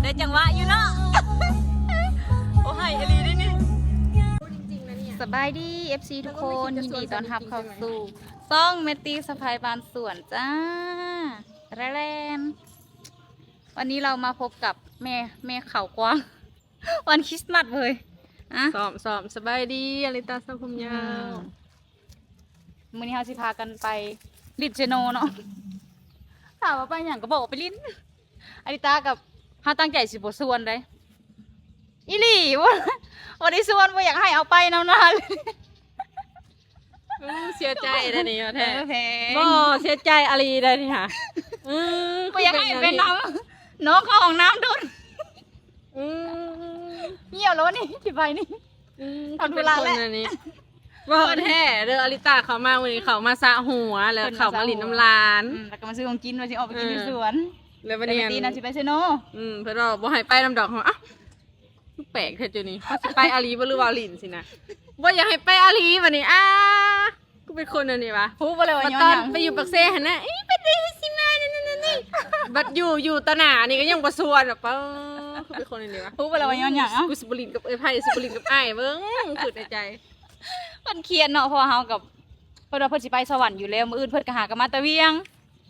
ປັນຈັງຫວະຢູ່ເນາະ. ໂອ້ ໃຫ້ອີ່ຫຼີເດ້ນີ້. ສະບາຍດີ ເອັຟຊີ ທຸກຄົນ, ຍິນດີຕ້ອນຮັບເຂົ້າສູ່ຊ່ອງແມັດຕີສະພາຍບ້ານສວນຈ້າ. ແລນ ວັນນີ້ເຮົາມາພົບກັບແມ່ ແມ່ເຂົາກວາງ ວັນຄຣິສມາສເວີຍ. ອະ ຊ້ອມ ຊ້ອມ. ສະບາຍດີ ອາລິຕາ ສາວຜົມຍາວ. ອືມ ມື້ນີ້ເຮົາຊິພາກັນໄປຫຼິ້ນເຊໂນເນາະ. ຖາມວ່າໄປຫຍັງ ກໍບອກວ່າໄປຫຼິ້ນ. ອາລິຕາກັບເຮົາຕັ້ງໃຈຊິບໍ່ຊວນເດ້ ອີ່ຫຼີ ບໍ່ ບໍ່ໄດ້ຊວນ ບໍ່ຢາກໃຫ້ເອົາໄປນຳນາເລີຍ. ໂອ້ ເສຍໃຈໄດ໋ນີ້ວ່າແທ້. ເອີ ແພງ ບໍ່ ເສຍໃຈອີ່ຫຼີໄດ໋ນີ້ຫາ. ອືມ ບໍ່ຢາກໃຫ້ໄປນຳ ນ້ອງເຂົ້າຫ້ອງນ້ຳດົນ. ອືມ ຫ່ຽວແລ້ວນີ້ ຊິໄປນີ້. ອືມ ທຳທຸລະແຫຼະ ເປັນຄົນອັນນີ້. ເວົ້າແທ້ເດີ ອາລິຕາເຂົ້າມາມື້ນີ້ ເຂົ້າມາສະຫົວ ແລ້ວເຂົ້າມາຫຼິ້ນນຳຫຼານ. ອືມ ແລ້ວກໍມາຊື້ຂອງກິນ ວ່າຊິອອກໄປກິນຢູ່ສວນ. ເອີ ແລ້ວບັດນີ້ ແຕ່ແມ່ຕີນະຊິໄປເຊໂນ. ອືມ ເພິ່ນວ່າບໍ່ໃຫ້ໄປນຳດອກ. ເຮົາ ອ້າວ ຄືແປກແທ້ຈຸນີ້ ເຮົາຊິໄປອີ່ຫຼີບໍ່ ຫຼືວ່າຫຼິ້ນຊີ້ນະ. ບໍ່ຢາກໃຫ້ໄປອີ່ຫຼີບັດນີ້. ອ້າ ຄືເປັນຄົນອັນນີ້ຫວາ. ຮູ້ບໍ່ແລ້ວວ່າຍ້ອນຫຍັງ? ຕອນໄປຢູ່ປາກເຊຫັ້ນນະ ເອີ ເປັນໄດ້ຊິມາ ນັ້ນໆໆ ບັດຢູ່ ຢູ່ຕໍ່ໜ້ານີ້ກໍຍັງບໍ່ຊວນ. ປາ ຄືເປັນຄົນອັນນີ້ຫວາ. ຮູ້ບໍ່ແລ້ວວ່າຍ້ອນຫຍັງ? ເອົ້າ ກູຊິບໍ່ຫຼິ້ນກັບເອື້ອຍໃຜ ຊິບໍ່ຫຼິ້ນກັບອ້າຍເບິ່ງ ຄິດໃນໃຈ. ເພິ່ນຄຽດເນາະ ເພາະວ່າເຮົາກັບ ເພິ່ນວ່າເພິ່ນຊິໄປສະຫວັນຢູ່ແລ້ວ ມື້ອື່ນເພິ່ນກໍຫາກັນມາແຕ່ວຽງ.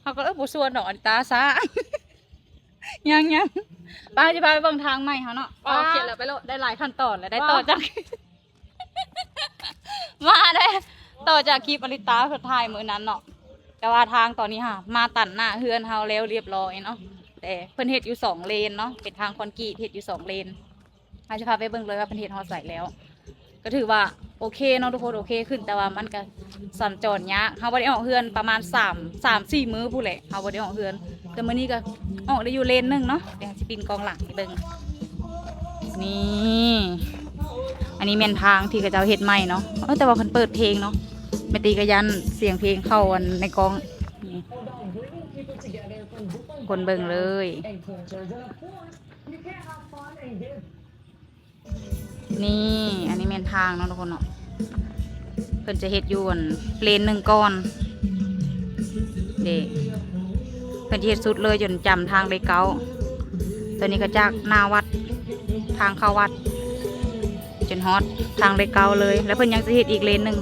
ເຮົາກໍ ເອີ ບໍ່ຊວນດອກ ອາລິຕາຊ້າ. ຍັງໆ ໄປ ຊິພາໄປເບິ່ງທາງໃໝ່ເຮົາເນາະ. ອໍ ຂຽນແລ້ວໄປໂລດ. ໄດ້ຫຼາຍຂັ້ນຕອນແລ້ວ ໄດ້ຕໍ່ຈາກ ມາເດ້ ຕໍ່ຈາກຄລິບອາລິຕາສຸດທ້າຍມື້ນັ້ນເນາະ. ແຕ່ວ່າທາງຕອນນີ້ຫາມາຕັນໜ້າເຮືອນເຮົາແລ້ວລຽບຮ້ອຍເນາະ ແຕ່ເພິ່ນເຮັດຢູ່ສອງເລນເນາະ ເປັນທາງຄອນກຣີດ ເຮັດຢູ່ສອງເລນ. ເຮົາຈະພາໄປເບິ່ງເລີຍວ່າເພິ່ນເຮັດຮອດໃສແລ້ວ. ກໍຖືວ່າໂອເຄເນາະທຸກຄົນ ໂອເຄຂຶ້ນ ແຕ່ວ່າມັນກໍສັນຈອນຍາກ. ເຮົາບໍ່ໄດ້ອອກເຮືອນປະມານສາມ ສາມສີ່ມື້ພຸ້ນແຫຼະ ເຮົາບໍ່ໄດ້ອອກເຮືອນ. ແຕ່ມື້ນີ້ກໍອອກໄດ້ຢູ່ເລນໜຶ່ງເນາະ ດຽວຊິປິ່ນກ້ອງຫຼັງໃຫ້ເບິ່ງ. ນີ້ ອັນນີ້ແມ່ນທາງທີ່ເຂົາເຈົ້າເຮັດໃໝ່ເນາະ. ເອີ ແຕ່ວ່າເພິ່ນເປີດເພງເນາະ ແມ່ຕີກໍຢ້ານສຽງເພງເຂົ້າອັນໃນກ້ອງ. ນີ້ ຄົນເບິ່ງເລີຍ. ນີ້ ອັນນີ້ແມ່ນທາງເນາະທຸກຄົນເນາະ ເພິ່ນຈະເຮັດຢູ່ອັນເລນໜຶ່ງກ່ອນເດ້ ເພິ່ນຈະເຮັດສຸດເລີຍຈົນຈຳທາງເລກເກົ້າ. ຕົວນີ້ກໍຈາກໜ້າວັດ ທາງເຂົ້າວັດ ຈົນຮອດທາງເລກເກົ້າເລີຍ ແລ້ວເພິ່ນຍັງຈະເຮັດອີກເລນໜຶ່ງ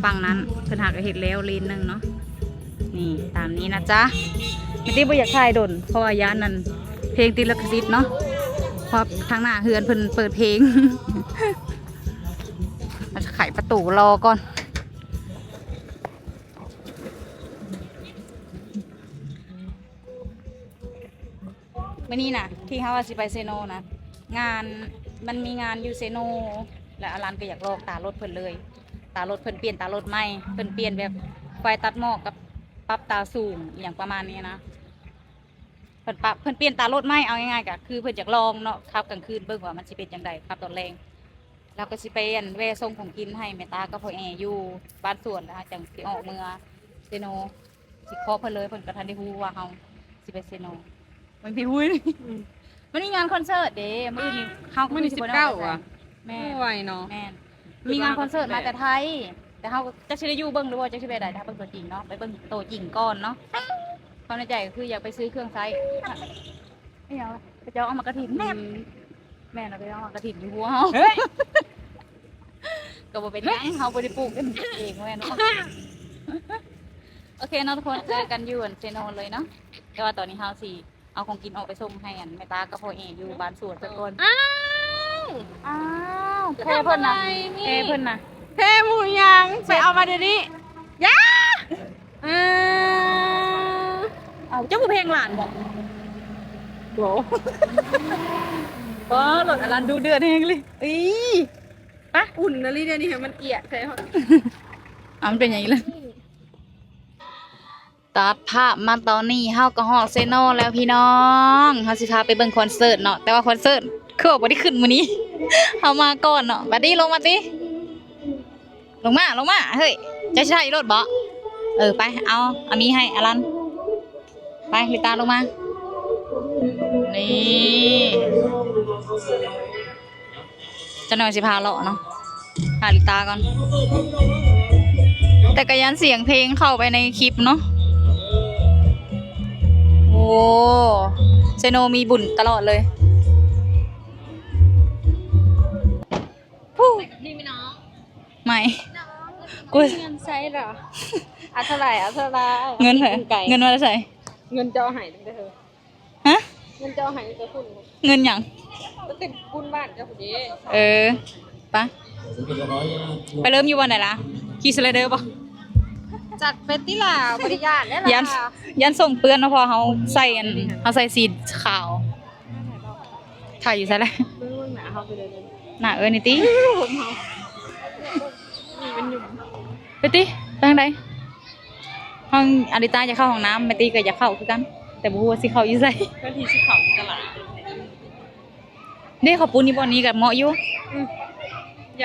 ຝັ່ງນັ້ນ. ເພິ່ນຫາກໍເຮັດແລ້ວເລນໜຶ່ງເນາະ. ນີ້ ຕາມນີ້ນະຈ໊ະ. ແມ່ຕິບໍ່ຢາກຖ່າຍດົນ ເພາະວ່າຢ້ານນັ້ນເພງຕິດລິຂະສິດເນາະ ເພາະທາງໜ້າເຮືອນເພິ່ນເປີດເພງ. ເຮົາຈະໄຂປະຕູລໍກ່ອນ. ມື້ນີ້ນະ ທີ່ເຮົາວ່າຊິໄປເຊໂນນະ ງານ ມັນມີງານຢູ່ເຊໂນ ແລ້ວອາລັນກໍຢາກລອກຕາລົດເພິ່ນເລີຍ. ຕາລົດເພິ່ນປ່ຽນຕາລົດໃໝ່ ເພິ່ນປ່ຽນແບບໄຟຕັດໝອກກັບປັບຕາສູງ ອີ່ຫຍັງປະມານນີ້ນະ. ເພິ່ນປັບ ເພິ່ນປ່ຽນຕາລົດໃໝ່ ເອົາງ່າຍໆ ກໍຄືເພິ່ນຢາກລອງເນາະ ຂັບກາງຄືນເບິ່ງວ່າມັນຊິເປັນຈັ່ງໃດ ຂັບຕອນແລງ. ລາວກໍຊິໄປ ອັນ ແວ່ສົ່ງຂອງກິນໃຫ້ແມ່ຕາກັບພໍ່ແອຢູ່ບ້ານສວນ ແລ້ວເຮົາຈັ່ງຊິອອກເມືອເຊໂນ. ຊິຂໍເພິ່ນເລີຍ ເພິ່ນກໍທັນໄດ້ຮູ້ວ່າເຮົາຊິໄປເຊໂນ. ມັນຊິຮູ້ ອືມ ມັນມີງານຄອນເສີດເດ້ ມື້ອື່ນນີ້ເຮົາກໍ ມື້ນີ້ສິບເກົ້າຫວາ? ແມ່ນ ໄວເນາະ. ແມ່ນ ມີງານຄອນເສີດມາແຕ່ໄທ ແຕ່ເຮົາກໍຈັກຊິໄດ້ຢູ່ເບິ່ງຫຼືບໍ່ ຈັກຊິໄປໃດ ຖ້າເບິ່ງຕົວຈິງເນາະ ໄປເບິ່ງໂຕຈິງກ່ອນເນາະ. ຄວາມໃນໃຈກໍຄືຢາກໄປຊື້ເຄື່ອງໃຊ້ ອີຫຍັງ ເຂົາເຈົ້າເອົາໝາກກະຖິນ ອືມ ແມ່ນ ເຂົາເຈົ້າເອົາໝາກກະຖິນຢູ່ຫົວເຮົາ ເຮີ້ຍ ກໍບໍ່ເປັນຫຍັງ ເຮົາບໍ່ໄດ້ປູກເອງ ແມ່ນບໍ່? ໂອເຄເນາະທຸກຄົນ ເຈີກັນຢູ່ອັນເຊໂນເລີຍເນາະ. ແຕ່ວ່າຕອນນີ້ເຮົາຊິເອົາຂອງກິນອອກໄປສົ່ງໃຫ້ອັນແມ່ຕາກັບພໍ່ແອຢູ່ບ້ານສວນສາກ່ອນ. ອ້າວ ອ້າວ ແພເພິ່ນນະ ແພເພິ່ນນະ ແພໝູຫຍັງ ໄປເອົາມາດຽວນີ້ ຢ່າ ເອີ ເອົາ ເຈົ້າບໍ່ແພງຫຼານບໍ່? ບໍ່ ບໍ່ ລົດອາລັນດຸເດືອດແຮງເລີຍ. ອີ ປະ ອຸ່ນອີ່ຫຼີດຽວນີ້ ມັນອຽດໃສ່ ເອົາ ມັນເປັນຫຍັງອີກລະ? ຕັດພາບມາຕອນນີ້ ເຮົາກໍຮອດເຊໂນແລ້ວພີ່ນ້ອງ. ເຮົາຊິພາໄປເບິ່ງຄອນເສີດເນາະ ແຕ່ວ່າຄອນເສີດຄືວ່າບໍ່ໄດ້ຂຶ້ນມື້ນີ້ ເຮົາມາກ່ອນເນາະ. ບັດນີ້ລົງມາຕິ ລົງມາ ລົງມາ ເຮີ້ຍ ເຈົ້າຊິຖ່າຍລົດບໍ່? ເອີ ໄປ ເອົາ ອາມີໃຫ້ອາລັນ ໄປ ລິຕາລົງມາ. ນີ້ ຈັກໜ່ອຍຊິພາເລາະເນາະ ຫາລິຕາກ່ອນ ແຕ່ກໍຢ້ານສຽງເພງເຂົ້າໄປໃນຄລິບເນາະ. ໂອ້ ໄຊໂນມີບຸນຕະຫຼອດເລີຍ. ຜູ້ ນີ້ແມ່ນ້ອງ ໃໝ່ ກູ ເງິນໃຊ້ລະ ເອົາເທົ່າໃດ ເອົາເທົ່າໃດ ເງິນໃຜ ເງິນມາແຕ່ໃສ? ເງິນເຈົ້າໃຫ້ຕັ້ງແຕ່ເທີ ຮະ? ເງິນເຈົ້າໃຫ້ຕັ້ງແຕ່ພຸ້ນ ເງິນຫຍັງ? ຕັ້ງແຕ່ບຸນບ້ານເຈົ້າພຸ້ນເດ້. ເອີ ໄປ ໄປເລີ່ມຢູ່ບ່ອນໃດລະ? ຂີ່ສະໄລເດີບໍ່? ຈັດໄປຕິລະ ບໍ່ໄດ້ຢ້ານແລ້ວລະ ຢ້ານ ຢ້ານສົ້ງເປື້ອນເນາະ ເພາະເຮົາໃສ່ອັນ ເຮົາໃສ່ສີຂາວ. ຖ່າຍຢູ່ໃສລະ? ເບິ່ງໜ້າເຮົາໄປເລີຍ ໜ້າເອີຍນີ້ຕິ ຜົມເຮົາ ນີ້ມັນຫຍຸ້ງ ໄປຕິ ໄປທາງໃດ? ຫ້ອງ ອາລິຕາຢາກເຂົ້າຫ້ອງນ້ຳ ແມ່ຕິກໍຢາກເຂົ້າຄືກັນ ແຕ່ບໍ່ຮູ້ວ່າຊິເຂົ້າຢູ່ໃສ. ເພິ່ນທີ່ຊິເຂົ້າຢູ່ຕະຫຼາດ ເດ້ ເຂົ້າປຸ້ນນີ້ ບ່ອນນີ້ກໍເໝາະຢູ່. ອືມ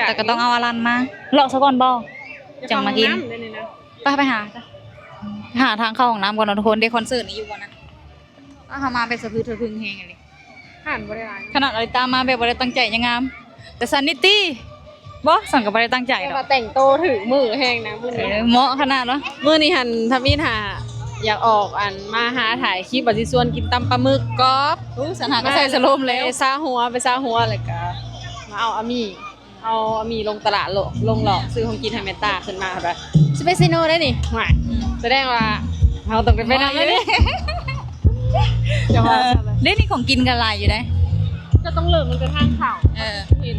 ແຕ່ກໍຕ້ອງເອົາອາລັນມາ ເລາະຊະກ່ອນບໍ່ ຈັ່ງມາກິນ. ໄປ ໄປຫາ ຫາທາງເຂົ້າຫ້ອງນ້ຳກ່ອນເນາະທຸກຄົນ. ເດ້ ຄອນເສີດນີ້ຢູ່ບ່ອນນັ້ນ. ເຮົາມາແບບສະພຶດສະພຶ່ງແຮງອີ່ຫຼີ ຮ້ານບໍ່ໄດ້ຫຼາຍ ຂະໜາດອາລິຕາມາແບບບໍ່ໄດ້ຕັ້ງໃຈຍັງງາມ ແຕ່ສັນນີ້ຕິ ບໍ່ ສັນກໍບໍ່ໄດ້ຕັ້ງໃຈດອກ ແຕ່ວ່າແຕ່ງໂຕຖືກມື້ແຮງນະມື້ນີ້. ເອີ ເໝາະຂະໜາດເນາະ. ມື້ນີ້ຫັ້ນທຳອິດຫາ ຢາກອອກອັນມາຫາຖ່າຍຄລິບ ວ່າຊິຊວນກິນຕຳປາໝຶກກອບ. ໂອ້ ສັນຫາກໍໃສ່ສະໂລມແລ້ວ ໄປຊາຫົວ ໄປຊາຫົວ ແລ້ວກໍມາເອົາອາມີ ເອົາອາມີລົງຕະຫຼາດ ລົງ ລົງເລາະຊື້ຂອງກິນໃຫ້ແມ່ຕາ ຂຶ້ນມາເພິ່ນວ່າຊິໄປເຊໂນໄດ໋ນີ້. ຫວາຍ ອືມ ສະແດງວ່າເຮົາຕ້ອງໄດ້ໄປນຳແລ້ວນີ້. ຈະວ່າ ເອີ ຊັ້ນລະ ເດ້ ນີ້ຂອງກິນກໍຫຼາຍຢູ່ເດ້ ເຈົ້າຕ້ອງເລີ່ມຕັ້ງແຕ່ທາງເຂົ້າ. ເອີ ເຫັນ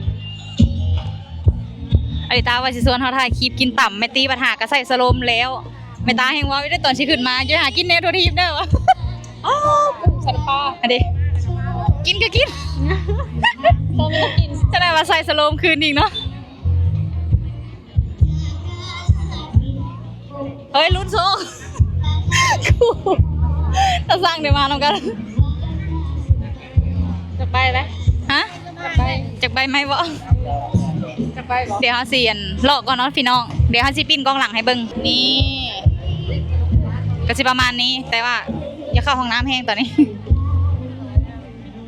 ອາລິຕາວ່າຊິຊວນເຮົາຖ່າຍຄລິບກິນຕຳ ແມ່ຕິບັດຫາກໍໃສ່ສະໂລມແລ້ວ. ແມ່ຕາແຮ່ງເວົ້າຢູ່ເດ້ ຕອນຊິຂຶ້ນມາ ຢ່າຫາກິນແນວທົ່ວທີບເດີ. ອ້າວ ກຸ້ງສັນປາ ອັນເດ ກິນກໍກິນ ໂຕມີແນວກິນ ຈະໄດ້ວ່າໃສ່ສະໂລມຄືນອີກເນາະ. ເຮີ້ຍ ລຸ້ນໂຊ ຕາສ້າງໄດ້ມານຳກັນ. ຈັກໃບລະ? ຮະ? ຈັກໃບ ຈັກໃບໄໝບໍ່? ຈັກໃບບໍ່? ດຽວເຮົາຊິອັນເລາະກ່ອນເນາະພີ່ນ້ອງ ດຽວເຮົາຊິປິ່ນກ້ອງຫຼັງໃຫ້ເບິ່ງ. ນີ້ກໍຊິປະມານນີ້ ແຕ່ວ່າຢາກເຂົ້າຫ້ອງນ້ຳແຮງຕອນນີ້.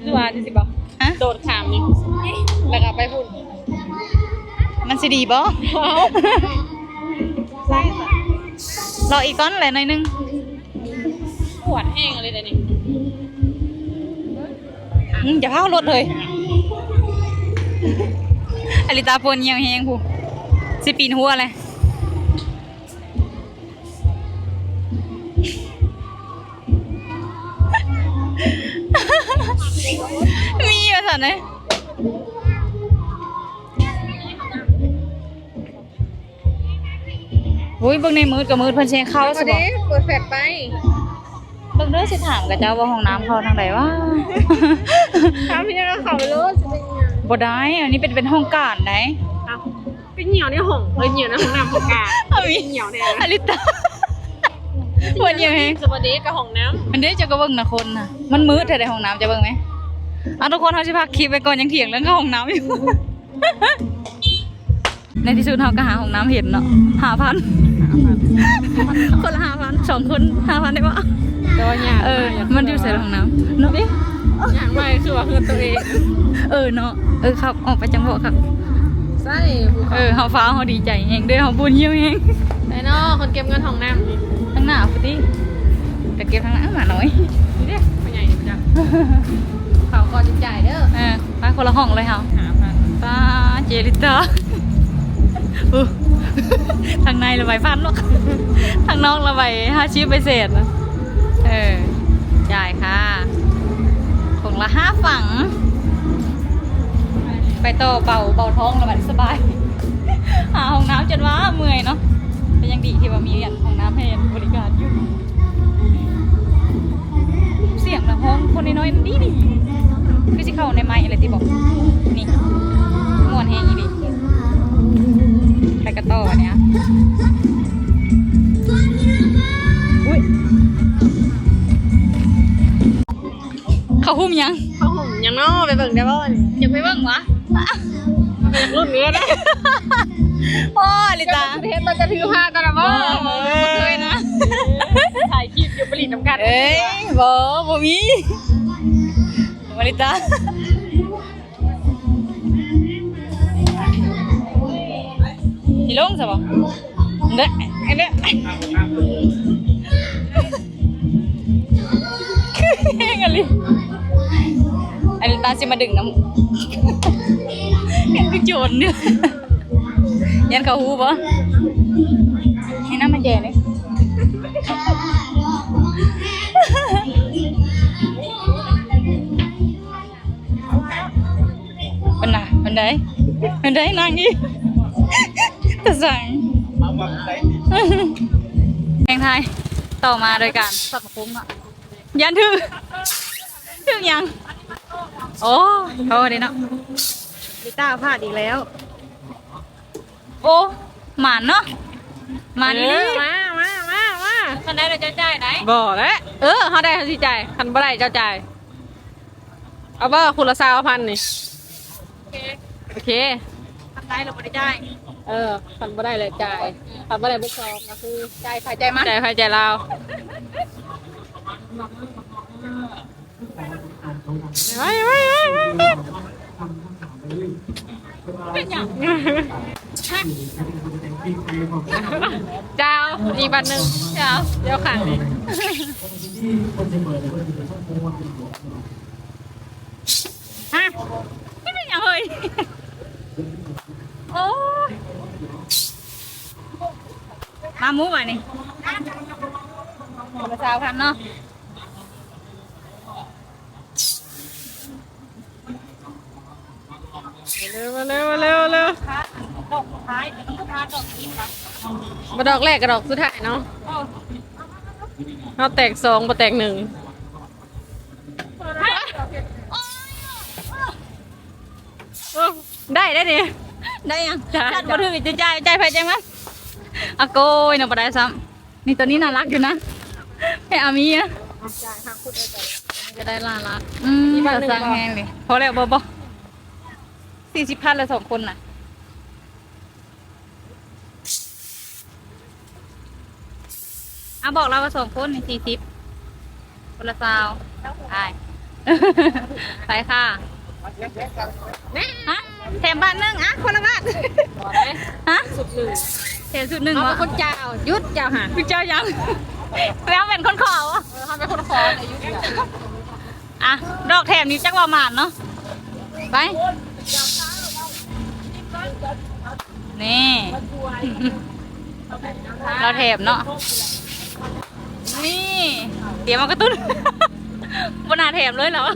ຫຼືວ່າຈັ່ງຊີ້ບໍ່? ຮະ? ໂດດຂ້າມນີ້ ແລ້ວກໍໄປພຸ້ນ ມັນຊິດີບໍ່? ເອົາ ເລາະອີກກ່ອນແຫຼະໜ້ອຍໜຶ່ງ. ປວດແຮງເລີຍເດນີ້. ອືມ ຢ່າພາວລົດເຮີ້ຍ ອາລິຕາປວດຍ່ຽວແຮງພຸ້ນ ຊິປີນຫົວແຫຼະ. ມີວ່າຊັ້ນເດ້. ໂອ້ຍ ເບິ່ງໃນມືດກໍມືດ ເພິ່ນຊິໃຫ້ເຂົ້າຊະບໍ່? ເປີດແຟລດໄປ ເບິ່ງເດີ ຊິຖາມຂະເຈົ້າວ່າຫ້ອງນ້ຳເຂົ້າທາງໃດວະ? ຖາມເພິ່ນເຂົ້າໄປໂລດ ຊິເປັນຫຍັງ? ບໍ່ໄດ້ ອັນນີ້ເປັນ ເປັນຫ້ອງການໃດ໋. ອ້າວ ໄປຍ່ຽວໃນຫ້ອງ ເອີ ຍ່ຽວໃນຫ້ອງນ້ຳຫ້ອງການ ເອົາອີກ ໄປຍ່ຽວແດ່ ອາລິຕາ ປວດຍ່ຽວແຮງ. ສະບາຍດີກັບຫ້ອງນ້ຳ ມັນເດ້ ເຈົ້າກໍເບິ່ງນະຄົນນະ ມັນມືດແທ້ໃດຫ້ອງນ້ຳ ເຈົ້າເບິ່ງແມ. ເອົາ ທຸກຄົນ ເຮົາຊິພັກຄລິບໄວ້ກ່ອນ ຍັງຖຽງເລື່ອງເຂົ້າຫ້ອງນ້ຳຢູ່. ໃນທີ່ສຸດເຮົາກໍຫາຫ້ອງນ້ຳເຫັນເນາະ ຫ້າພັນ ຄົນລະຫ້າພັນ ສອງຄົນຫ້າພັນໄດ້ບໍ່? ແຕ່ວ່າຍາກ ເອີ ມັນຢູ່ໃສຫ້ອງນ້ຳເນາະ? ເອີ ຍ່າງມາຄືວ່າເຮືອນໂຕເອງ ເອີເນາະ. ເອີ ຂັບອອກໄປຈັງເບາະຄັກ ໃຊ່ ເອີ ເຮົາຟ້າວ ເຮົາດີໃຈແຮງເດີ ເຮົາບຸນຫິວແຮງ. ໄດ້ເນາະ ຄົນເກັບເງິນຫ້ອງນ້ຳນີ້ ທາງໜ້າພຸ້ນຕິ ກະເກັບທາງໜ້າ ໝານ້ອຍນີ້ເດ້ ພໍ່ໃຫຍ່ນີ້ບໍ່ຈັກ ເຂົາກໍຈິດໃຈເດີ. ເອີ ໄປຄົນລະຫ້ອງເລີຍເຮົາ ຫ້າພັນ ປ້າ ເຈລິຕາ ອູ້ ທາງໃນລະໃບພັນເນາະ ທາງນອກລະໃບຫ້າສິບ ໃບແສນ. ເອີ ຈ່າຍຄ່າຄົນລະຫ້າຝັງ ໄປຕໍ່ເບົາ ເບົາທ້ອງລະບາດນີ້ສະບາຍ. ຫາຫ້ອງນ້ຳຈົນວ່າເມື່ອຍເນາະ ແຕ່ຍັງດີທີ່ວ່າມີອັນຫ້ອງນ້ຳໃຫ້ບໍລິການຢູ່. ສຽງນະ ຫ້ອງຄົນນ້ອຍໆ ດີໆ ຄືຊິເຂົ້າໃນໄມແຫຼະຕິບໍ? ນີ້ ມ່ວນແຮງອີ່ຫຼີ. ໄປກັນຕໍ່ບັດນີ້. ອຸ້ຍ ເຂົ້າຫຸ້ມຫຍັງ? ເຂົ້າຫຸ້ມຫຍັງເນາະ? ໄປເບິ່ງໄດ້ບໍ່? ຢາກໄປເບິ່ງຫວາ? ຢາກລຸ້ນເອີຍນະ. ໂອ້ ອາລິຕາ ເຮັດ ມັນຈະຖືພາກັນນະບໍ່? ບໍ່ ບໍ່ເຄີຍນະ. ຖ່າຍຄລິບຢູ່ປະລິດນຳກັນ. ເອີຍ ບໍ່ ບໍ່ມີ ອາລິຕາ. ຊິລົງຊະບໍ່? ເດ້ ເດ້ ຄືແຮງອີ່ຫຼີ. ລາຊິມາດຶງນຳ ຍັງຄືໂຈນຢູ່ ຢ້ານເຂົາຮູ້ບໍ່? ໃຫ້ນຳມາແຈນີ້ ເພິ່ນນະ ເພິ່ນໄດ້ ເພິ່ນໄດ້ນາງອີກ ຕາສັງ ແພງໄທ ຕໍ່ມາໂດຍການສອດມາຄຸງເນາະ. ຢ້ານຖືກ ຖືກຫຍັງ? ໂອ້ ໂທດເດ້ເນາະ ລິຕ້າພາດອີກແລ້ວ. ໂອ້ ໝານເນາະ ໝານອີ່ຫຼີ. ເອີ ມາ ມາ ມາ ມາ ຄັນໄດ້ແລ້ວເຈົ້າຈ່າຍໄດ໋. ບໍ່ແຫຼະ ເອີ ເຮົາໄດ້ເຮົາຊິຈ່າຍ ຄັນບໍ່ໄດ້ເຈົ້າຈ່າຍ. ເອົາບໍ່ ຄົນລະຊາວພັນນີ້. ໂອເຄ ໂອເຄ ຄັນໄດ້ແລ້ວບໍ່ໄດ້ຈ່າຍ. ເອີ ຄັນບໍ່ໄດ້ແລ້ວຈ່າຍ ຄັນບໍ່ໄດ້ເບິດສອງກໍຄື ຈ່າຍໃຜຈ່າຍມັນ ຈ່າຍໃຜຈ່າຍລາວ. ໄປ ໄປ ໄປ ໄປ ເປັນຫຍັງ? ເຈົ້າ ອີກບັດໜຶ່ງ ເຈົ້າ ດຽວຂ້າງນີ້. ຮະ ມັນເປັນຫຍັງເຮີ້ຍ? ໂອ້ຍ ມາໝູ່ບາດນີ້ ຄົນລະຊາວພັນເນາະ. ເລັວ ມາເລັວ ມາເລັວ ມາເລັວ. ດອກສຸດທ້າຍ ດອກສຸດທ້າຍ ດອກສຸດທ້າຍ ບໍ່ ດອກແລກກັບດອກສຸດທ້າຍເນາະ. ເຮົາແຕກສອງ ບໍ່ແຕກໜຶ່ງ. ໂອ້ ໄດ້ ໄດ້ນີ້ ໄດ້ຫຍັງ? ຈ້າ ສັດບໍ່ຖືກ ຈະຈ່າຍ ຈ່າຍໃຜຈ່າຍມັນ. ອາໂກຍ ເນາະ ບໍ່ໄດ້ຊ້ຳ. ນີ້ ຕົວນີ້ໜ້າລັກຢູ່ນະ ໃຫ້ອາມີນະ ຈະໄດ້ໜ້າລັກ. ອືມ ມີບັດໜຶ່ງ ຕາສັງແຮງເລີຍ. ພໍແລ້ວ ບໍ່ ບໍ່ ສີ່ສິບພັນລະສອງຄົນນະ. ອາ ບອກລາວວ່າສອງຄົນນີ້ສີ່ສິບ ຄົນລະຊາວ ອ້າຍ ໄປຄ່ະ. ຮະ ແຖມບາດໜຶ່ງ ອະ ຄົນລະບາດ. ຮະ ຊຸດໜຶ່ງ ແຖມຊຸດໜຶ່ງ. ເຮົາເປັນຄົນຈ່າຍ ຢຸດເຈົ້າຫາ ເຈົ້າຫຍັງ? ແລ້ວເປັນຄົນຂໍ ເອີ ເຮົາເປັນຄົນຂໍ ຢຸດ. ອ່ະ ດອກແຖມນີ້ຈັກວ່າໝານເນາະ. ໄປ ນີ້ ລາວແຖມເນາະ ນີ້ ຕຽມເອົາກະຕຸ້ນ ບໍ່ໜ້າແຖມເລີຍລາວ.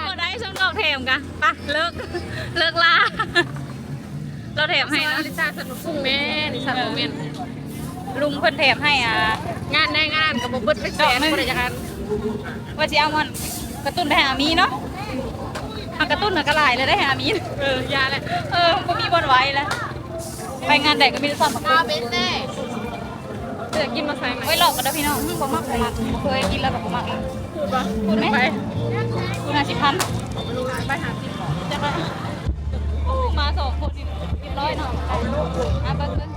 ບໍ່ໄດ້ ຊ່ຳດອກແຖມກະ ໄປ ເລີກ ເລີກລາ. ລາວແຖມໃຫ້ເນາະ ລິຊາ ສັດໝາກຫຸ່ງແມ່ ລິຊາ ບໍ່ແມ່ນ ລຸງເພິ່ນແຖມໃຫ້ ອ່າ ງານໃດງານກະບໍ່ເບິດເປັນແສນ ບໍ່ໄດ້ຈັກອັນ. ວ່າຊິເອົາອັນກະຕຸ້ນໄປໃຫ້ອາມີເນາະ ຫາກະຕຸ້ນນະກະຫຼາຍແລ້ວໄດ໋ ໃຫ້ອາມີ. ເອີ ຢ່າແຫຼະ ເອີ ບໍ່ມີບ່ອນໄວ້ແລ້ວ ໄປງານໃດກະມີແຕ່ຊອດໝາກຫຸ່ງ. ເສືອກິນມາໃສ່ ໄວ້ລອກກັນເດີພີ່ນ້ອງ. ບໍ່ມັກ ບໍ່ມັກ ບໍ່ເຄີຍກິນແລ້ວກະບໍ່ມັກ. ພູດບໍ່? ພູດໄໝ? ໄປ ພູດຫ້າສິບພັນ ໄປຫ້າສິບ ຈັກວ່າ. ໂອ້ ມາສອງຄົນນີ້ຮຽບຮ້ອຍເນາະ. ອ່ະ ເບິ່ງ ເບິ່ງ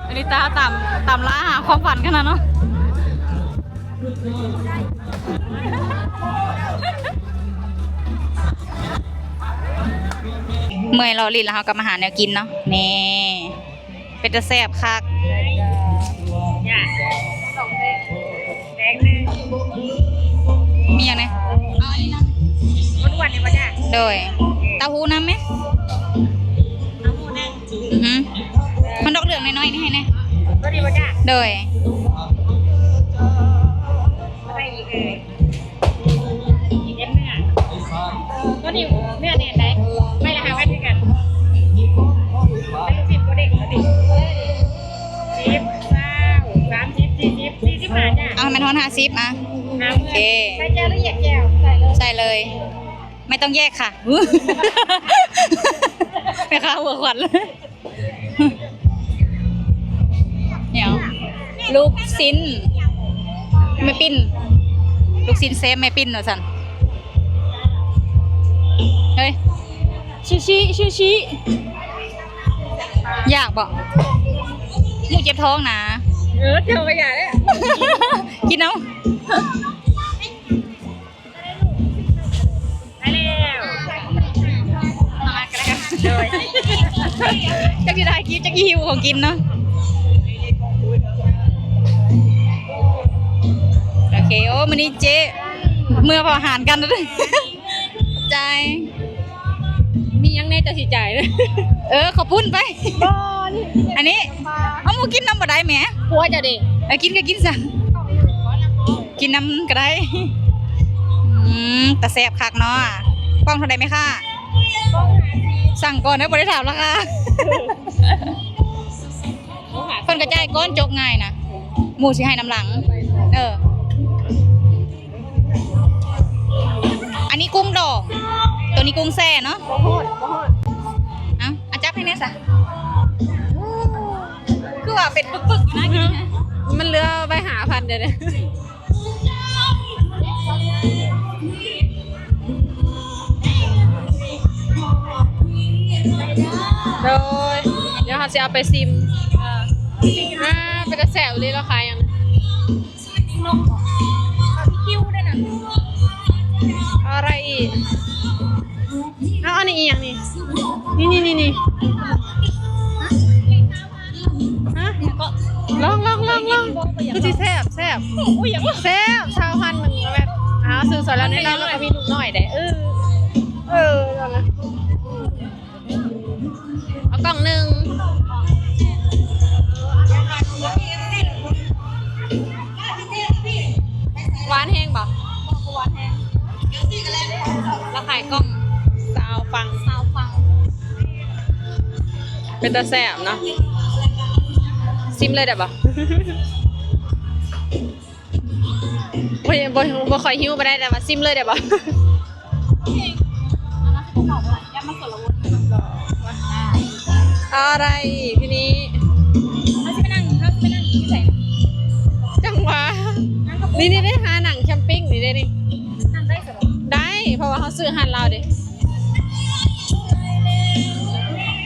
ອັນນີ້ຕາຕາມ ຕາມລ່າຫາຄວາມຝັນຂະໜາດເນາະ. ເມື່ອຍເລາະຫຼິ້ນແລ້ວ ເຮົາກະມາຫາແນວກິນເນາະ. ນີ້ ເປັນຕາແຊບຄັກ. ມີຫຍັງແດ່? ເອົາອັນນີ້ນຳ. ອ້ວນໆນີ້ບໍ່ຈ້າ? ໂດຍ. ເຕົ້າຫູ້ນຳແມ? ເຕົ້າຫູ້ນຳ. ອືຮຶ ມັນດອກເຫຼືອງນ້ອຍໆນີ້ໃຫ້ແດ່. ໂຕນີ້ບໍ່ຈ້າ? ໂດຍ. ເອົາໄປອີກເອີຍ. ເຮັດເນື້ອ ໂຕນີ້ເນື້ອແໜ້ນໃດ໋ ໄມ້ລະຫ້າພັນຄືກັນ. ແຕ່ລູກຊີ້ນບໍ່ເດ້ງ ໂຕນີ້ ສິບ ຊາວ ສາມສິບ ສີ່ສິບ ສີ່ສິບຫ້າຈ້າ. ເອົາໃຫ້ມັນຮອດຫ້າສິບ ອ່ະ ໂອເຄ. ໃສ່ແຈ່ວຫຼືແຍກແຈ່ວ? ໃສ່ເລີຍ ໃສ່ເລີຍ ໄມ່ຕ້ອງແຍກຄ່ະ. ແມ່ຄ້າຫົວຂວັນ. ຫຍັງ? ລູກຊີ້ນແມ່ປີ້ນ ລູກຊີ້ນແຊບແມ່ປີ້ນວ່າຊັ້ນ. ເຮີ້ຍ ຊູຊິ ຊູຊິ ຢາກບໍ່? ໝູເຈັບທ້ອງນາ. ເອີ ເຈົ້າກະຢ່າເດ້ ກິນເອົາ. ໄດ້ແລ້ວ ມາກັນ ໂດຍ. ຊິໄດ້ກິນຈັກຫິວຂອງກິນເນາະ. ໂອເຄ ໂອ້ ມື້ນີ້ເຈ້ເມືອເຜົາຫານກັນ ໃຈ ມີຫຍັງແດ່ເຈົ້າຊິຈ່າຍ? ເອີ ເຂົ້າປຸ້ນໄປ. ບໍ່ ນີ້ ອັນນີ້ ເອົາ ໝູກິນນຳບໍ່ໄດ້ແໝ. ຜົວເຈົ້າເດ? ເອີ ກິນກໍກິນຊະ. ກິນນຳກໍໄດ້. ອືມ ຕາແຊບຄັກເນາະ. ກ່ອງເທົ່າໃດແມ່ຄ້າ? ສັ່ງກ່ອນເດີ ບໍ່ໄດ້ຖາມລາຄາ. ເພິ່ນກະຈ່າຍກ່ອນ ຈົກງ່າຍນະ ໝູຊິໃຫ້ນຳຫຼັງ. ເອີ ອັນນີ້ກຸ້ງດອງ ໂຕນີ້ກຸ້ງແຊ່ເນາະ. ບໍ່ຮອດ ບໍ່ຮອດ. ເອົ້າ ອາ ຈັບໃຫ້ແດ່ຊະ. ຄືວ່າເປັນປຶກໆຢູ່ນະ. ມັນເຫຼືອໄວ້ຫ້າພັນເດ້. ໂດຍ ດຽວເຮົາຊິເອົາໄປຊິມ. ອ່າ ເປັນຕາແຊບອີ່ຫຼີ. ລາວຂາຍຫຍັງ? ບາບີຄິວໄດ້ນະ. ເອົາອະໄລອີກ? ເອົາອັນນີ້ອີ່ຫຍັງນີ້? ນີ້ໆໆໆ. ຮະ? ລອງໆໆໆ. ຄືຊິແຊບ ແຊບ. ໂອ້ຍ ຫຍັງວະ? ແຊບ ຊາວພັນໜຶ່ງແມ່ນ. ອ້າວ ຊື້ສອຍລາວແນ່ນອນ ລາວກໍມີລູກນ້ອຍເດ້. ເອີ ເອີ ເອົາກ່ອງໜຶ່ງ. ຫວານແຮງບໍ່? ບໍ່ຫວານແຮງ. ລາວຂາຍກ່ອງຊາວຟັງ ຊາວຟັງ. ເປັນຕາແຊບເນາະ. ຊິມເລີຍໄດ້ບໍ່? ບໍ່ ບໍ່ ບໍ່ຄ່ອຍຫິວປານໃດ ແຕ່ວ່າຊິມເລີຍໄດ້ບໍ່? ເອົາໄດ້ອີກທີນີ້. ເຮົາຊິໄປນັ່ງ ເຮົາຊິໄປນັ່ງຢູ່ໃສ? ຈັ່ງຫວະ ນີ້ໆ ໄດ້ຫານັ່ງແຄມປິງນີ້ເດ້ນີ້. ນັ່ງໄດ້ຊະບໍ່? ໄດ້ ເພາະວ່າເຮົາຊື້ຮ້ານລາວເດ້.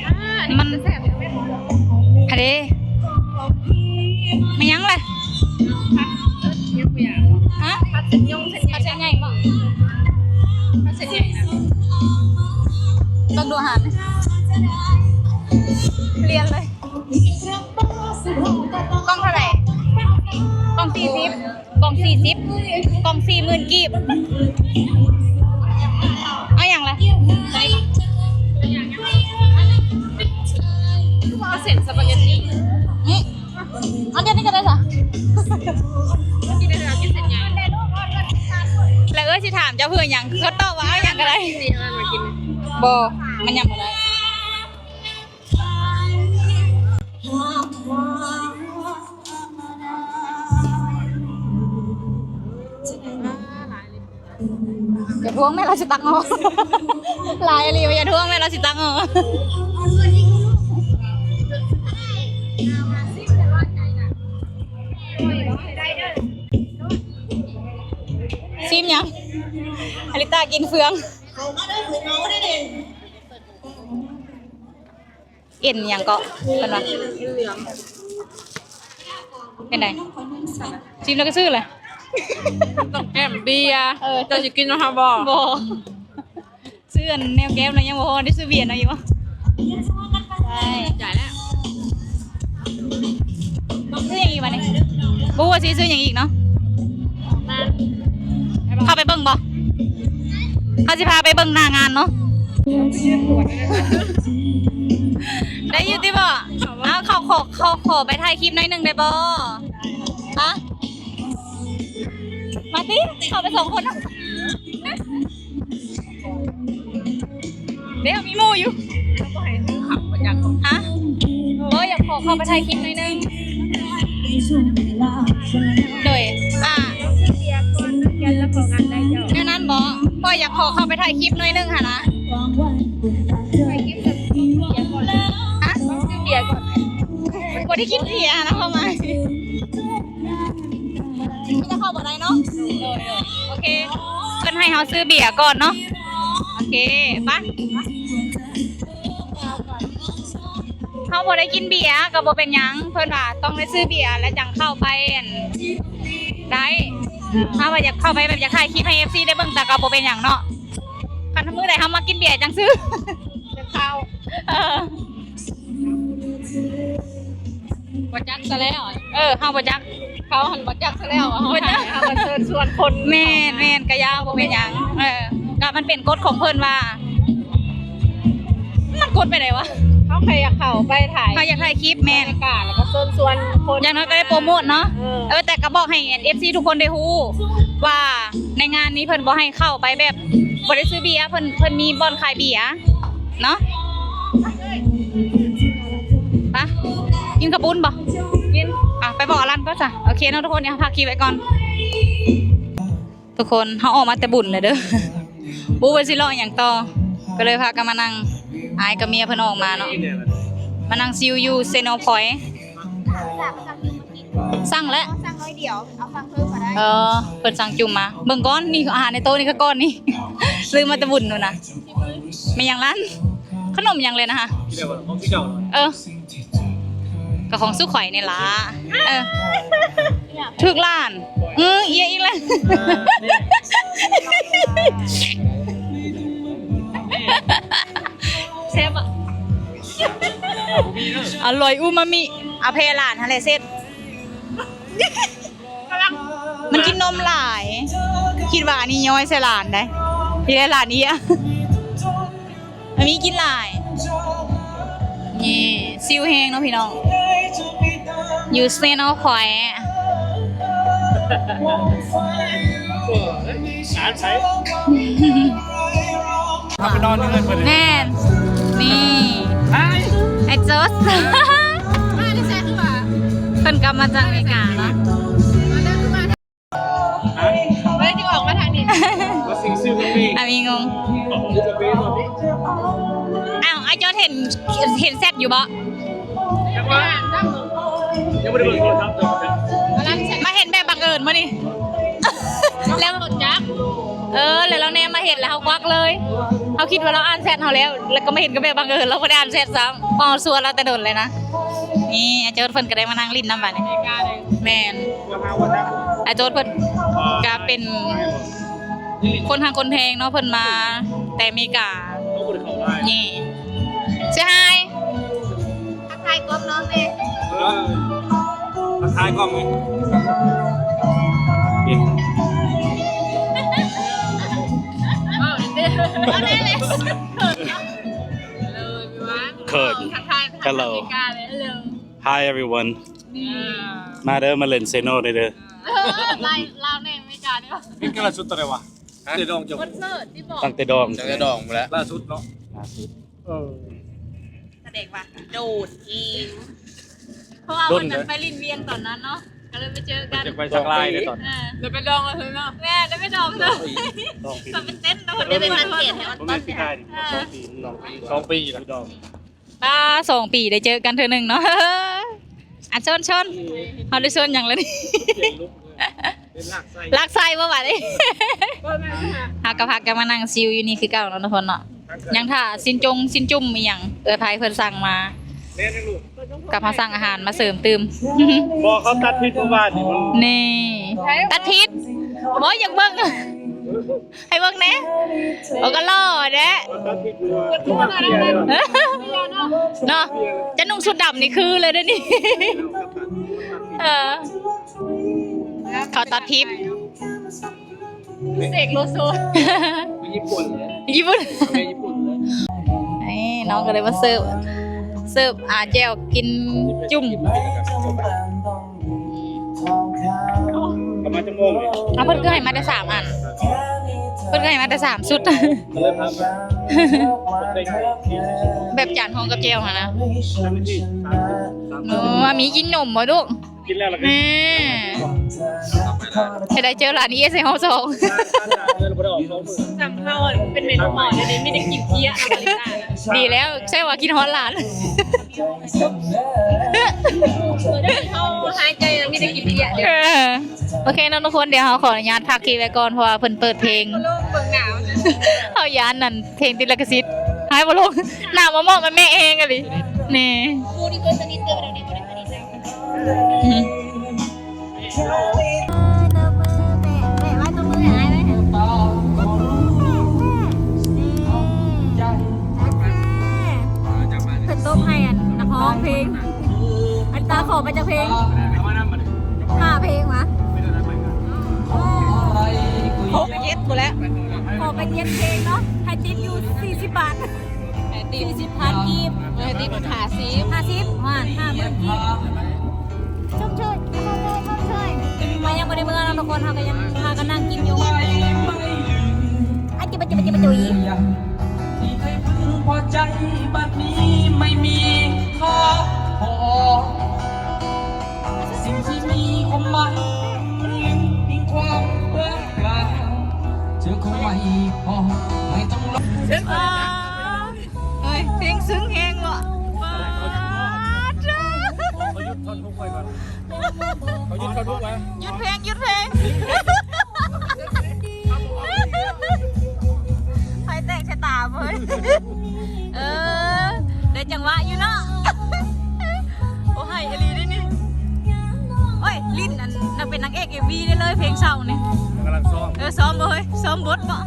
ອ່າ ມັນແຊບ ຮະເດ ແມ່ນຫຍັງລະ? ຮະ? ຜັດເສັ້ນຍົງ ເສັ້ນໃຫຍ່ ຜັດເສັ້ນໃຫຍ່ບໍ່? ຜັດເສັ້ນໃຫຍ່ນະ. ຕ້ອງດູອາຫານ ລຽນເລີຍ. ກ່ອງເທົ່າໃດ? ກ່ອງສີ່ສິບ. ກ່ອງສີ່ສິບ ກ່ອງສີ່ໝື່ນກີບ. ເອົາຫຍັງລະ? ເອົາເສັ້ນສະປາເກັດຕີ. ອື ເອົາແບບນີ້ກໍໄດ້ຊະ. ແລ້ວເອື້ອຍຊິຖາມເຈົ້າເພື່ອຫຍັງ? ເຂົາຕອບວ່າເອົາຫຍັງກໍໄດ້. ບໍ່ ມັນຫຍັງບໍ່ໄດ້. ຢ່າທວງແມ່ ລາວຊິຕັກເອົາ. ຫຼາຍອີ່ຫຼີ ຢ່າທວງແມ່ ລາວຊິຕັກເອົາ. ຊີມຫຍັງ? ອາລິຕາກິນເຟືອງ. ເອັນຫຍັງເກາະ ເພິ່ນວ່າ ເປັນໃດ? ຊີມແລ້ວກໍຊື້ເລີຍ. ຕ້ອງແກ້ມເບຍ. ເອີ ເຈົ້າຊິກິນນຳເຮົາບໍ່? ບໍ່ ຊື້ອັນແນວແກ້ມແລ້ວຍັງບໍ່ພໍ ໄດ້ຊື້ເບຍນຳອີກບໍ່? ໄດ້ ຈ່າຍແລ້ວ. ຊື້ຫຍັງອີກບາດນີ້? ບໍ່ຮູ້ວ່າຊິຊື້ຫຍັງອີກເນາະ. ເຂົ້າໄປເບິ່ງບໍ່? ເຮົາຊິພາໄປເບິ່ງໜ້າງານເນາະ. ໄດ້ຢູ່ຕິບໍ່? ເອົາ ເຂົາຂໍ ເຂົາຂໍໄປຖ່າຍຄລິບໜ້ອຍໜຶ່ງໄດ້ບໍ່? ຮະ? ມາຕິ ເຂົ້າໄປສອງຄົນເນາະ. ເດ້ ມີໝູ່ຢູ່. ຮະ? ບໍ່ ຢາກຂໍເຂົ້າໄປຖ່າຍຄລິບໜ້ອຍໜຶ່ງ. ໂດຍ ອ່າ ແນວນັ້ນບໍ? ຂ້ອຍຢາກຂໍເຂົ້າໄປຖ່າຍຄລິບໜ້ອຍໜຶ່ງຫັ້ນນະ. ຖ່າຍຄລິບກັບເບຍກ່ອນ. ຮະ? ຊື້ເບຍກ່ອນ. ບໍ່ໄດ້ກິນເບຍນະ ຄວາມໝາຍ. ມີແຕ່ເຂົ້າບໍ່ໄດ້ເນາະ. ໂອເຄ ເພິ່ນໃຫ້ເຮົາຊື້ເບຍກ່ອນເນາະ. ໂອເຄ ໄປ. ເຮົາບໍ່ໄດ້ກິນເບຍກໍບໍ່ເປັນຫຍັງ ເພິ່ນວ່າຕ້ອງໄດ້ຊື້ເບຍແລ້ວຈັ່ງເຂົ້າໄປ ອັນ ໄດ້. ເຮົາວ່າຢາກເຂົ້າໄປແບບຢາກຖ່າຍຄລິບໃຫ້ເອັຟຊີໄດ້ເບິ່ງ ແຕ່ກໍບໍ່ເປັນຫຍັງເນາະ. ຄັນມື້ໃດເຮົາມາກິນເບຍຈັ່ງຊື້ ຈັ່ງເຂົ້າ. ເອີ. ບໍ່ຈັກຊະແລ້ວ. ເອີ ເຮົາບໍ່ຈັກ ເຂົາຫັ້ນບໍ່ຈັກຊະແລ້ວວ່າເຮົາຖ່າຍ ເຮົາກໍເຊີນຊວນຄົນ. ແມ່ນໆ ກະຢ່າ ບໍ່ເປັນຫຍັງ. ເອີ ກະມັນເປັນກົດຂອງເພິ່ນວ່າ ມັນກົດໄປໃດວະ? ເຮົາແຄ່ຢາກເຂົ້າໄປຖ່າຍ ເຮົາຢາກຖ່າຍຄລິບ. ແມ່ນ ບັນຍາກາດ ແລ້ວກໍເຊີນຊວນຄົນ ຢ່າງໜ້ອຍກໍໄດ້ໂປຣໂມດເນາະ. ເອີ ເອີ ແຕ່ກໍບອກໃຫ້ ເອັຟ ເອັຟ ຊີ ທຸກຄົນໄດ້ຮູ້ວ່າ ໃນງານນີ້ເພິ່ນບໍ່ໃຫ້ເຂົ້າໄປແບບບໍ່ໄດ້ຊື້ເບຍ. ເພິ່ນ ເພິ່ນມີບ່ອນຂາຍເບຍເນາະ. ປະ ກິນເຂົ້າປຸ້ນບໍ່? ກິນ. ອ່ະ ໄປບອກອາລັນກ່ອນຊະ. ໂອເຄເນາະທຸກຄົນ ດຽວເຮົາພາຄລິບໄວ້ກ່ອນ. ທຸກຄົນ ເຮົາອອກມາແຕ່ບຸນແລ້ວເດີ ບໍ່ຮູ້ວ່າຊິເລາະຫຍັງຕໍ່ ກໍເລີຍພາກັນມານັ່ງ. ອ້າຍກັບເມຍເພິ່ນອອກມາເນາະ ມານັ່ງຊິວຢູ່ Central Point. ສັ່ງແລ້ວ ສັ່ງໜ້ອຍດຽວ ເອົາສັ່ງເພີ່ມກໍໄດ້. ເອີ ເພິ່ນສັ່ງຈຸ່ມມາ. ເບິ່ງກ່ອນ ນີ້ອາຫານໃນໂຕະນີ້ ຄືກ່ອນນີ້ ຊື້ມາແຕ່ບຸນພຸ້ນນະ. ແມ່ນຫຍັງລະ? ຂະໜົມຫຍັງແລນະ? ເອີ ກໍຂອງສູ່ຂ້ອຍນີ້ລະ. ເອີ ຖືກຫຼານ. ອື ເອີຍອີກແລ້ວ. ແຊບບໍ່? ອະລ່ອຍອູມາມິ. ອາ ແພ້ຫຼານຫັ້ນແຫຼະເສັດ. ມັນກິນນົມຫຼາຍ ຄິດວ່າອັນນີ້ຍ້ອຍໃສ່ຫຼານໄດ໋ ທີ່ໄດ້ຫຼານເອີຍ. ມັນມີກິນຫຼາຍ ນີ້ ຊິວແຮງເນາະພີ່ນ້ອງ ຢູ່ Central Point. ເຮົາໄປນອນຢູ່ເຮືອນເພິ່ນ. ແມ່ນ ນີ້ ໄອ້ໂຈດ ມາແຕ່ໃສຄືວ່າ ເພິ່ນກັບມາຈາກອາເມລິກາເນາະ. ບໍ່ໄດ້ຊິອອກມາທາງນີ້ ອາມີງົງ. ອ້າວ ອ້າຍຈອດເຫັນ ເຫັນແຊັດຢູ່ບໍ່? ຍັງບໍ່ໄດ້ເບິ່ງໂທລະສັບເລີຍ. ມາເຫັນແບບບັງເອີນມື້ນີ້ ແລ້ວ ເອີ ແລ້ວລາວແນມມາເຫັນແລ້ວເຮົາກວັກເລີຍ. ເຮົາຄິດວ່າລາວອ່ານແຊັດເຮົາແລ້ວ ແລ້ວກໍມາເຫັນກັນແບບບັງເອີນ ລາວບໍ່ໄດ້ອ່ານແຊັດຊ້ຳ. ເຮົາສວນລາວແຕ່ດົນແລ້ວນະ. ນີ້ ອາໂຈດເພິ່ນກໍໄດ້ມານັ່ງຫຼິ້ນນຳບາດນີ້. ແມ່ນ ອາໂຈດເພິ່ນກໍເປັນຄົນຮັກຄົນແພງເນາະ ເພິ່ນມາແຕ່ອາເມລິກາ. ນີ້ Say hi ທັກທາຍກ້ອງນ້ອງແດ່. ທັກທາຍກ້ອງແດ່. ເວົ້າເດ້ ເວົ້າແດ່ເລີຍ. ເຂີນ ທັກທາຍ ທັກທາຍທາງອາເມລິກາເລີຍ. Hi everyone. ມາເດີ ມາຫຼິ້ນເຊໂນເດີ. ເອີ ລາວແດ່ ອາເມລິກາເດີ. ຫຼິ້ນກັນລ່າສຸດຕອນໃດວະ? ແຕ່ດອງເຈົ້າ ຄອນເສີດຕິບໍ? ຕັ້ງແຕ່ດອງ ຕັ້ງແຕ່ດອງພຸ້ນແຫຼະ ລ່າສຸດເນາະ. ລ່າສຸດ ເອີ ສະແດງວ່າໂດດເອງ ເພາະວ່າເພິ່ນໄປຫຼິ້ນວຽງຕອນນັ້ນເນາະ ກໍເລີຍໄປເຈີກັນ. ໄປສັກລາຍເດ້ຕອນນັ້ນ ເອີ ໄດ້ໄປດອງເນາະ. ແມ່ນ ໄດ້ໄປດອງເນາະ. ໄດ້ໄປສັງເກດ ບໍ່ແມ່ນປີກາຍນີ້ ສອງປີ ສອງປີ ສອງປີລະດອງ. ປາ ສອງປີໄດ້ເຈີກັນເທື່ອໜຶ່ງເນາະ. ອາ ຊົນ ຊົນ ເຮົາໄດ້ຊົນຫຍັງລະນີ້? ລາກໄສ້ ລາກໄສ້ບໍ່ບາດນີ້. ເຮົາກໍພາກັນມານັ່ງຊິວຢູ່ນີ້ຄືເກົ່າເນາະທຸກຄົນເນາະ. ຍັງຖ້າຊີ້ນຈົງຊີ້ນຈຸ້ມອີ່ຫຍັງ ເອື້ອຍໄພເພິ່ນສັ່ງມາ ກັບເຮົາສັ່ງອາຫານມາເສີມຕື່ມ. ບໍ່ ເຂົາຕັດພິດມື້ວານນີ້. ນີ້ ຕັດພິດບໍ່? ຢາກເບິ່ງ ໃຫ້ເບິ່ງແດ່. ໂອ້ ກໍຫຼໍ່ແດ່ເນາະ. ຈະນຸ່ງຊຸດດຳນີ້ຄືເລີຍເດ້ນີ້. ເອີ ເຂົາຕັດພິດ ເສກໂລໂຊ ຍີ່ປຸ່ນ ຍີ່ປຸ່ນ ແມ່ຍີ່ປຸ່ນເລີຍ. ນີ້ນ້ອງກໍເລີຍມາເສີບ ເສີບ ອ່າ ແຈ່ວກິນຈຸ້ມ. ເຂົາມາຈັກໂມງນີ້? ເອົາ ເພິ່ນຄືໃຫ້ມາແຕ່ສາມອັນ ເພິ່ນຄືໃຫ້ມາແຕ່ສາມຊຸດ. ແບບຈານຮອງກັບແຈ່ວຫັ້ນນະ. ໂອ້ ມີກິນນົມບໍ່ລູກ? ກິນແລ້ວລະ ອືມ ຈະໄດ້ເຈີຫຼານເອສໃນຫ້ອງສອງ. ສຳເຮົາເປັນເມນູໝໍດຽວນີ້ມີແຕ່ກິນເພຍ ອາມາລິກາ. ດີແລ້ວ ໃຊ່ວ່າຄິດຮອດຫຼານ. ເຮົາຫາຍໃຈມີແຕ່ກິນເບຍ. ເອີ ໂອເຄເນາະທຸກຄົນ ດຽວເຮົາຂໍອະນຸຍາດພັກຄລິບໄວ້ກ່ອນ ເພາະວ່າເພິ່ນເປີດເພງ. ເຮົາຢ້ານນັ້ນ ເພງຕິດລິຂະສິດ. ຫາຍບໍ່ລົງ ໜ້າມາເໝາະມາແມະແຮງອີ່ຫຼີ. ນີ້ ເອີ ຕົບມືແປະ ແປະໄວ້ ຕົບມືໃຫ້ອ້າຍໄວ້. ນີ້ ໂອເຄ ເພິ່ນຕົບໃຫ້ອັນນັກຮ້ອງເພງ. ອາ ຕາຂໍໄປຈັກເພງ? ຫ້າເພງຫວາ? ຫົກເຈັດພຸ້ນແຫຼະ. ຂໍໄປເຈັດເພງເນາະ ໃຫ້ຕິບຢູ່ສີ່ສິບບາດ. ໃຫ້ຕິບສີ່ສິບພັນກີບ. ໃຫ້ຕິບຫ້າສິບ. ຫ້າສິບ ຫ້າ ຫ້າໝື່ນກີບ. ຊົມເຊີຍ ຊົມເຊີຍ ຊົມເຊີຍ. ມາຍັງບໍ່ໄດ້ເມືອເນາະທຸກຄົນ ເຮົາກໍຍັງພາກັນນັ່ງກິນຢູ່. ອາຈິບ ອາຈິບ ອາຈິບ ອາຈຸຍ. ທີ່ເຄີຍເພິ່ງພໍໃຈ ບັດນີ້ໄມ່ມີຄ່າພໍ. ສິ່ງທີ່ມີຄວາມໝາຍ ມັນລຶ້ງອີງຄວາມເບີກບານ. ເຈີຄົນໃໝ່ພໍ ໄມ່ຕ້ອງລົງ. ອໍ ເຮີ້ຍ ເພງຊຶ້ງແຮງເນາະ. ປາດເທີ ເຂົາຢຸດທ່ອນຮຸກໄວ້ກ່ອນ ເຂົາຢຸດທ່ອນຮຸກໄວ້. ຢຸດເພງ ຢຸດເພງ. ໃຜແຕ່ງຊະຕາເວີຍ. ເອີ ໄດ້ຈັງຫວະຢູ່ເນາະ. ໂອ້ ໄຫ້ອີ່ຫຼີເດ້ນີ້. ໂອ້ຍ ຫຼິ້ນອັນ ນັກເປັນນາງເອກເອັມວີໄດ້ເລີຍ ເພງເຊົ້ານີ້. ກຳລັງຊ້ອມ. ເອີ ຊ້ອມບໍ່ເຮີ້ຍ ຊ້ອມບົດບໍ່?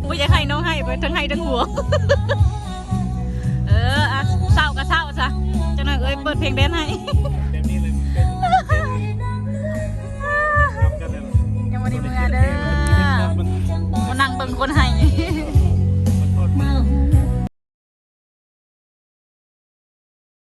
ບໍ່ຢາກໃຫ້ນ້ອງໄຫ້ ເບິດທັງໄຫ້ທັງຫົວ. ເອີ ອ່ະ ເຊົ້າກໍເຊົ້າຊະ ຈັກໜ້ອຍເອີຍເປີດເພງແດນໃຫ້. ແບບນີ້ເລີຍ ຍັງບໍ່ໄດ້ເມືອເດີ ມານັ່ງເບິ່ງຄົນໄຫ້.